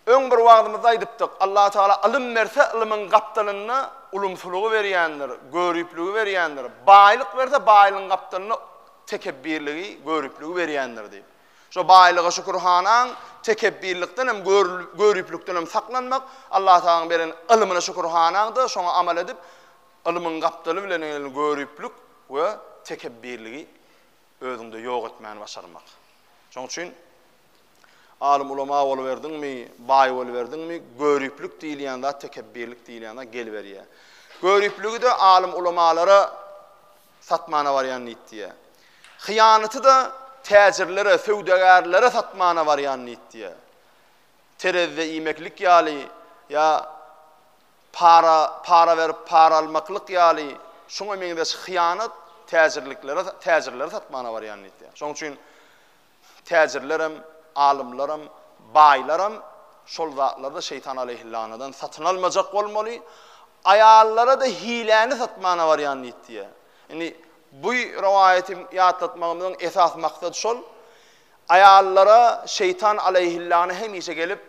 Öň bir wagzymyzda aýdypdyk, Allatagala ylym berse, ylymyň gapdalynda ulumsylygy berýändir, görüpligi berýändir. Baýlyk berse, baýlygyň gapdalynda tekepbirligi, görüpligi berýändir diýip. Şo baýlyga şükürhanaň, tekepbirlikden hem, göriplikden hem saklanmak, Allatagalaň beren ylmyna şükürhanaň-da, şoňa amal edip, ylmyň gapdaly bilen gelen göriplik we tekepbirligi özüňde ýok etmäni başarmak. Şonuň üçin alym-ulama boluberdiňmi, baý boluberdiňmi, göriplik diýilýän zat, tekepbirlik diýilýän zat geliberýär. Göripligi-de alym-ulamalara Satmana barýan diýip diýýär. Hyýanaty-da täjirlere, söwdagärlere satmana barýan diýip diýýär. Terezide iýmeklik ýaly ýa para, para berip para almaklyk ýaly şuňa meňzeş hyýanat täjirliklere, täjirlere satmana barýan diýip diýýär. Şonuň üçin Täjirlerem, alymlaram, baýlaram şol zatlary-da şeýtan aleýhillanadan satyn almajak bolmaly. Aýallara-da hiläni satmana barýan diýip diýýär. Indi bu rowaýaty ýatlatmagymyzyň esasy maksady şol, aýallara şeýtan aleýhillana hemişe gelip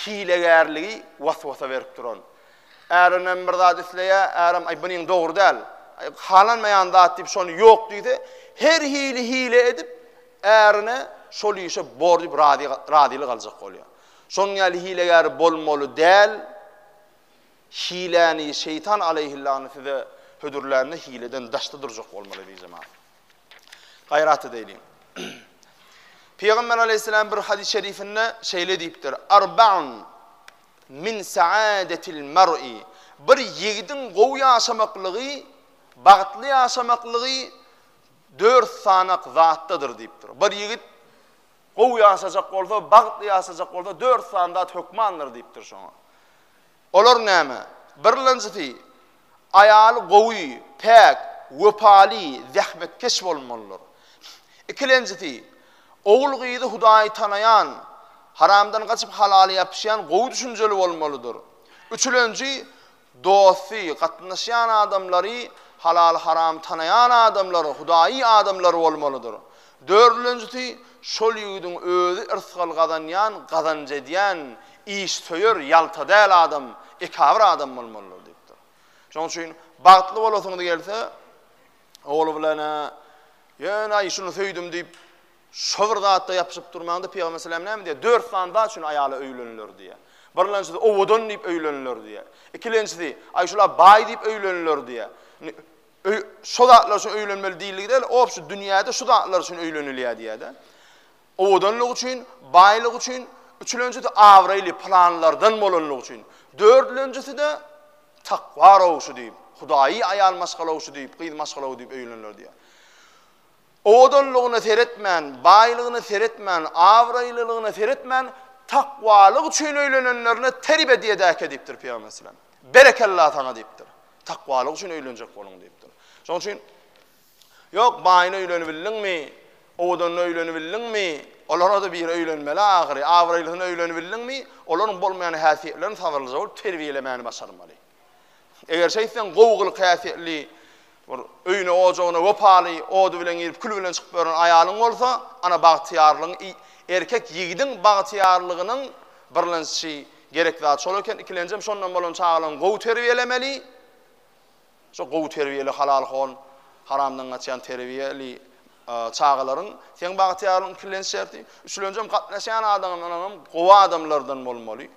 hilegärligi was-wasa berip duran. Ärinem bir zat isleýär, ärem aý bunyň dogry däl, halanmaýan zat diýip şony ýok diýse, her hili hile edip ärine şol işe bor diýip razy razylyk aljak bolýar. Şonuň ýaly hilegär bolmaly däl. Hiläni şeýtan aleýhillany size hödürlände hileden daşda durjak bolmaly eziz jemagat. Gaýrat edeýliň. Pygamber aleýhissalam bir hadys şerifinde şeýle diýipdir: Arbaun min saadetil mar'i. Bir ýigidiň gowy ýaşamaklygy. Bagtly ýaşamaklygy dört sanak zatdadyr diýipdir. Bir ýigit gowy ýaşajak bolsa, bagtly ýaşajak bolsa dört sany zat hökmandyr diýipdir şoňa. Olar näme? Birlenjisi, aýaly gowy, päk, wepaly, zähmetkeş bolmalydyr. Ikilenjisi, ogul-gyzy Hudaýy tanaýan, haramdan gaçyp halala ýapyşýan gowy düşünjeli bolmalydyr. Üçülenji, dosty, gatnaşýan adamlary halal-haram tanaýan adamlar, Hudaýy adamlar bolmalydyr. Dördülenjisi, şol ýigidiň özi yrsgal gazanýan, gazanç edýän, işsöýer, ýalta däl adam, ekabyr adam bolmalydyr diýipdir. Şonuň üçin bagtly bolasyňyz gelse, ogly bilen-ä, ýöne aý şuny söýdüm diýip, şo bir zatda ýapyşyp durmaňda Pygamber aleyhisselam näme diýýär? Dört sany zat üçin aýala öýleniler diýýär. Birlenjisi owadan diýip öýleniler diýýär. Ikilenjisi, aý şula baý diýip öýleniler diýýär. Öý, şo zatlar üçin öýlenmeli diýildigi däl, obşi dünýäde şu zatlar üçin öýlenilýär diýýär-de. Owadanlyk üçin, baýlyk üçin, üçülenjisi abraýly pylanlardan bolanlygy üçin, dördülenjisi-de takwa rowşy diýip, hudaýy aýal maşgala diýip, gyz maşgala diýip öýleniler diýýär. Owadanlygyna seretmän, baýlygyna seretmän, abraýlylygyna seretmän, takwalyk üçin öýlenenlerine teribe diýedäke diýipdir Pygamber aleyhisselam. Berekella saňa diýipdir. Takwalyk üçin öýlenjek boluň diýipdir. Şonuň üçin ýok, baýyna öýlenibildiňmi, owadanyna öýlenibildiňmi, olara-da biri öýlenmeli ahyry, abraýlysyna öýlenibildiňmi, olaryň bolmaýan häsiýetlerini sabyrlyja bolup terbiýelemäni başarmaly. Eger şeýtseň gowy gylyk-häsiýetli, bir öýüne-ojagyna wepaly, ody bilen girip, küli bilen çykyp ýören aýalyň bolsa, ana bagtyýarlygyň, erkek ýigidiň bagtyýarlygynyň birlenji gerek zat şol eken, ikilenjem şondan bolan çagalaryňy gowy terbiýelemeli. Şo gowy terbiýeli halalhon, haramdan gaçýan terbiýeli çagalaryň seň bagtyýarlygyň ikilenji şerti. Üçülenjem gatnaşýan adamlaryňam gowy adamlardan bolmaly.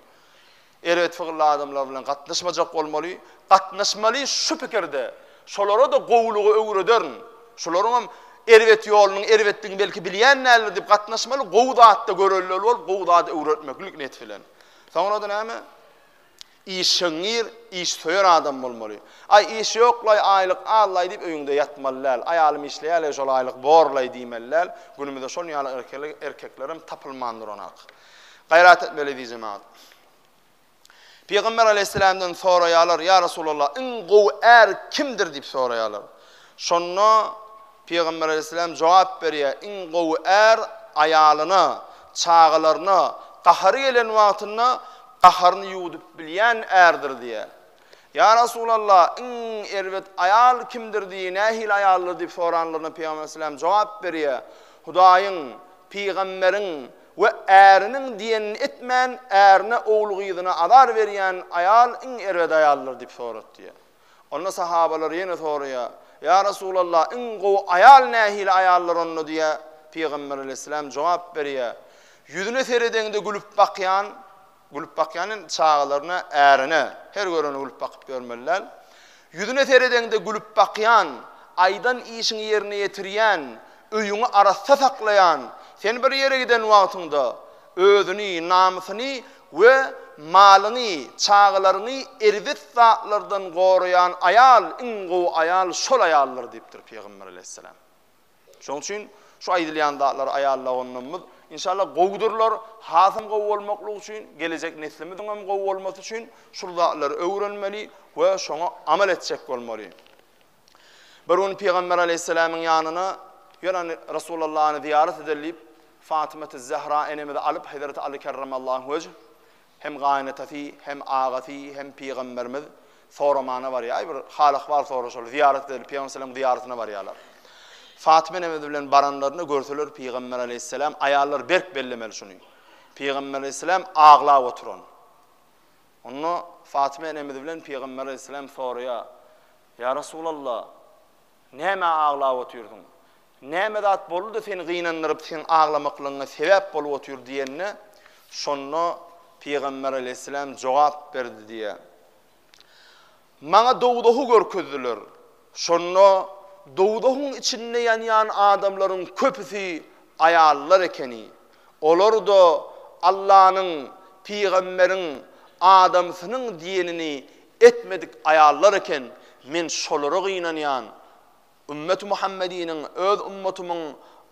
Erbet pygylly adamlar bilen gatnaşmajak bolmaly. Gatnaşmaly şu pikirde, şolara-da gowulygy öwrederin, şularyňam erbet ýolunyň erbetdigini belki bilýän däldir diýip gatnaşmaly, gowy zatda görelde bolup, gowy zady öwretmeklik niýeti bilen. Soňra-da näme? Işeňňir, işsöýer adam bolmaly. Aý, iş ýok-laý, aýlyk az-laý diýip öýüňde ýatmaly däl. Aýalym işleýär-leý, şol aýlyk bor-laý diýmeli däl. Günümizde şol ýaly erkeklerem tapylman duranak. Gaýrat etmeli eziz jemagat. Pygamber aleýhissalamdan soraýarlar, Ýa Resulallah, iň gowy är kimdir diýip soraýarlar. Şonda Pygamber aleýhissalam jogap berýär, Iň gowy är aýalyna, çagalaryna gahary gelen wagtynda gaharyny ýuwudyp bilýän ärdir diýýär. Ýa Resulallah, iň erbet aýal kimdir diýip, nähili aýaldyr diýip soranlarynda Pygamber aleýhissalam jogap berýär, Hudaýyň, Pygamberiň we äriniň diýenini etmän, ärine, ogul-gyzyna azar berýän aýal iň erbet aýaldyr diýip soratýar. Onda sahabalar ýene soraýar, Ýa Resulallah, iň gowy aýal nähili aýaldyr onda diýýär. Pygamber aleýhissalam jogap berýär, Ýüzüne seredeňde gülüp bakýan, Gülüp bakýan indi çagalaryna, ärine, her görene gülüp bakyp ýörmeli däl. Ýüzüne seredeňde gülüp bakýan, aýdan işiňi ýerine ýetirýän, öýüňi arassa saklaýan, sen bir ýere giden wagtyňda özüni, namysyny we malyňy, çagalaryňy erbet zatlardan goraýan aýal iň gowy aýal şol aýaldyr diýipdir Pygamber aleýhissalam. Şonuň üçin şu aýdylýan zatlar aýal doganlarymyz inşallah gowudyrlar, hasam gowy bolmaklygy üçin, gelejek neslimiziň hem gowy bolmasy üçin şul zatlary öwrenmeli we şoňa amal etjek bolmaly. Bir gün Pygamber aleýhissalamyň ýanyna ýöne Resulallany zyýarat edeli diýip Fatymaty Zehra enemizi alyp Hezreti Aly kerremallahu wejh Hem gaýynatasy, hem agasy, hem pygamberimiz soramana barýar. Aý bir hal-ahwal soraşaly, zyýarat edeli, pygamber sallam zyýaratyna barýarlar. Fatyma enemiz bilen baranlarynda görseler pygamber aleýhissalam, aýallar berk bellemeli şuny. Pygamber aleýhissalam aglap oturan. Onda Fatyma enemiz bilen pygamber aleýhissalam soraýar, Ýa Resulallah, Nämä aglap otyrsyň? Näme zat boldy-da seni gynandyryp, seň aglamaklygyňa sebäp bolup otyr diýende, şonda Pygamber aleýhissalam jogap berdi diýýär. Maňa dowzahy görkezdiler. Şonda dowzahyň içinde ýanýan adamlaryň köpüsi aýallar ekeni. Olar-da Allanyň, pygamberiň, adamsynyň diýenini etmedik aýallar eken. Men şolara gynanýan. Ümmeti Muhammediniň, öz ummatymyň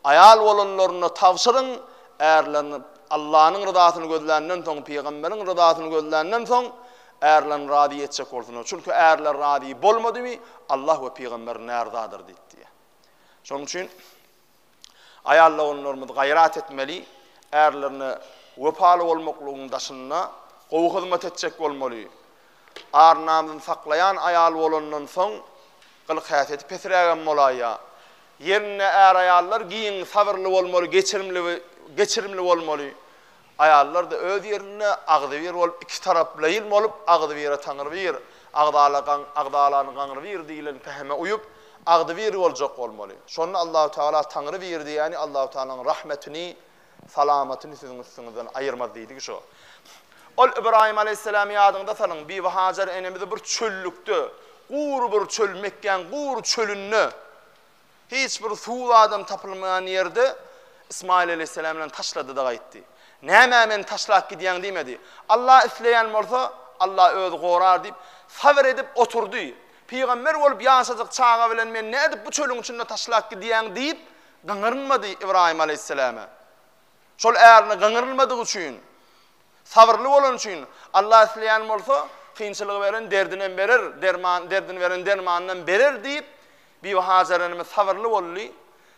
aýal bolanlaryna tabşyryň, ärlerini Allanyň ryzasyny gözländen soň, pygamberiň ryzasyny gözländen soň, ärlerini razy etjek bolsunlar. Çünki ärler razy bolmadymy, Allah we pygamber närzadyr diýip diýýär. Şonuň üçin aýal doganlarymyz gaýrat etmeli, ärlerine wepaly bolmaklygyň daşynda gowy hyzmat etjek bolmaly. Ar-namysyny saklaýan aýal bolandan soň, gylyk-häsiýeti pesrägem bolaýýar. Ýerinde är-aýallar giň, sabyrly bolmaly, geçirimli, geçirimli bolmaly. Aýallar-da öz ýerinde agzybir bolup, ikitaraplaýyn bolup, agzybire Taňry bir, agzala gaň, agzalany gaňry bir diýlen pähime uýup, agzybir boljak bolmaly. Şonda Allahu Tagala Taňry bir diýýäni Allahu Tagalanyň rahmetini, salamatyny siziň üstüňizden aýyrmaz diýdigi şo. Ol Ybraýym aleýhissalamy ýadyňyza salyň, Bibi Hajar enemizi bir çöllükde, gury bir çöl, Mekgäň gury çölünde, hiç bir suw zadam tapylmaýan ýerde Ysmaýyl aleýhissalam bilen taşlady-da gaýtdy. Nämä meni taşlap gidýäň diýmedi. Allah isleýän bolsa, Allah özi gorar diýip, sabyr edip oturdy. Pygamber bolup ýaşajyk çaga bilen meni nädip bu çölüň içinde taşlap gidýäň diýip, gyňyrynmady Ybraýym aleýhissalama. Şol ärine gyňyrylmadygy üçin, sabyrly bolany üçin, Allah isleýän bolsa, kynçylygy beren derdinem berer, derman, derdini beren dermanynam berer diýip, Bibi Hajar enemiz sabyrly boldy.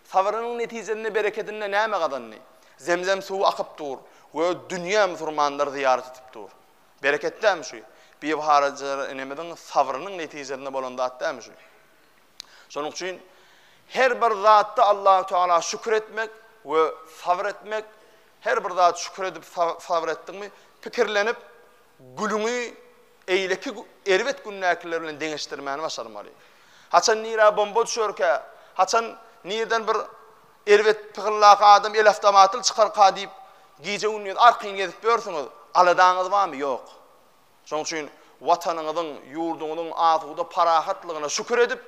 Sabrynyň netijesinde, berekedinde näme gazandy? Zemzem suwy akyp dur we dünýä musurmanlary zyýarat edip dur. Bereket dämi şu? Bibi Hajar enemiziň sabrynyň netijesinde bolan zat dämi şu? Şonuň üçin her bir zatda Allahu Teala şükür etmek we sabyr etmek, her bir zat şükür edip sabyr etdiňmi, pikirlenip gülüňi eýleki erbet gündäkiler bilen deňeşdirmäni başarmaly. Haçan nirä bomba düşerkä, haçan nirden bir erbet pygyllaky adam el awtomatly çykarka diýip gije-gündiz arkaýyn gezip ýörsüňiz, aladaňyz barmy? Ýok. Şonuň üçin Watanyňyzyň, ýurduňyzyň asuda parahatlygyna şükür edip,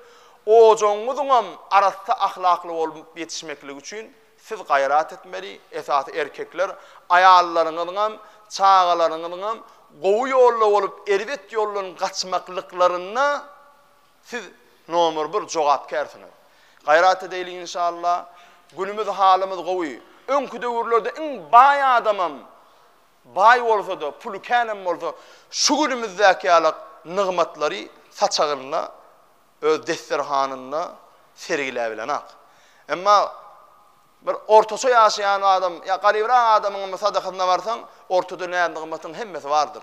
ojagyňyzyňam arassa ahlakly bolup ýetişmekligi üçin siz gaýrat etmeli, esasy erkekler, aýallaryňyzyňam, çagalaryňyzyňam gowy ýolda bolup erbet ýoldan gaçmaklyklarynda siz nomer bir jogapkärsiňiz. Gaýrat edeýli inşallah. Günümiz halymyz gowy. Öňki döwürlerde iň baý adamam Baý bolsa-da, puly känem bolsa, şu günümizdäki ýalak nygmatlary saçagynda, öz desterhanynda sergiläbilenak. Emma bir ortaça ýaşaýan adam ýa garybyrak adamyň sadakasyna barsaň, ortada näz-nygmatyň hemmesi bardyr.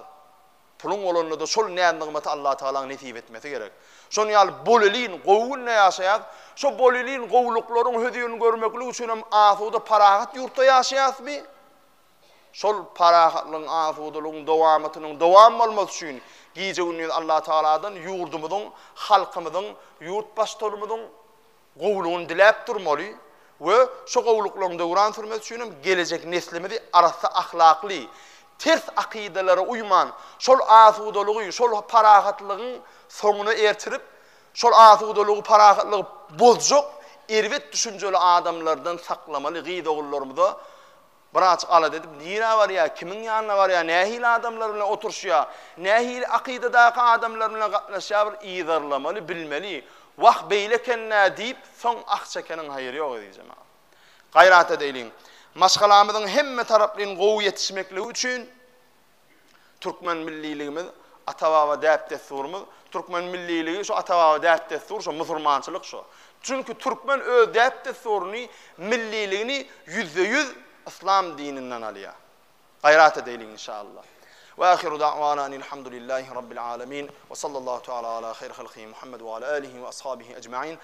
Puluň bolanda-da şol näz-nygmaty Allatagalaň nesip etmesi gerek. Şonuň ýaly bolelin, gowy günde ýaşaýas. Şo bolelin gowulyklaryň hözirini görmeklik üçinem asuda, parahat ýurtda ýaşaýasmy? Şol parahatlygyň, asudalygyň dowamatynyň dowam bolmasy üçin gije-gündiz Allatagaladan ýurdumyzyň, halkymyzyň, ýurt baştutanymyzyň gowulygyny diläp durmaly we şo gowulyklaryň döwran sürmesi üçin hem gelejek neslimizi arassa ahlakly, ters akydalara uýman, şol asudalygy, şol parahatlygyň soňuna ertirip, şol asudalygy, parahatlygy bozjak erbet düşünjeli adamlardan saklamaly gyz-ogullarymyza Biraz alada edip, nirä barýar, kimiň ýanyna barýar, nähili adamlar bilen oturyşýar, nähili akydadaky adamlar bilen gatnaşýar bir yzarlamaly, bilmeli. Wah, beýle eken-dä diýip, soň ah çekeniň haýry ýok eziz jemagat. Gaýrat edeýliň. Maşgalamyzyň hemme taraplaýyn gowy ýetişmekligi üçin Türkmen milliligimiz, ata-baba däp-dessurymyz, türkmen milliligi şu ata-baba däp-dessur, şo musurmançylyk şo. Çünki türkmen öz däp-dessuryny, milliligini 100% yslam dininden alýar. Gaýrat edeýliň inşallah. Ve ahiru da'wana enilhamdülillahi rabbil alamin ve sallallahu teala ala hayr halkihi Muhammed ve ala alihi ve ashabihi ecmaîn.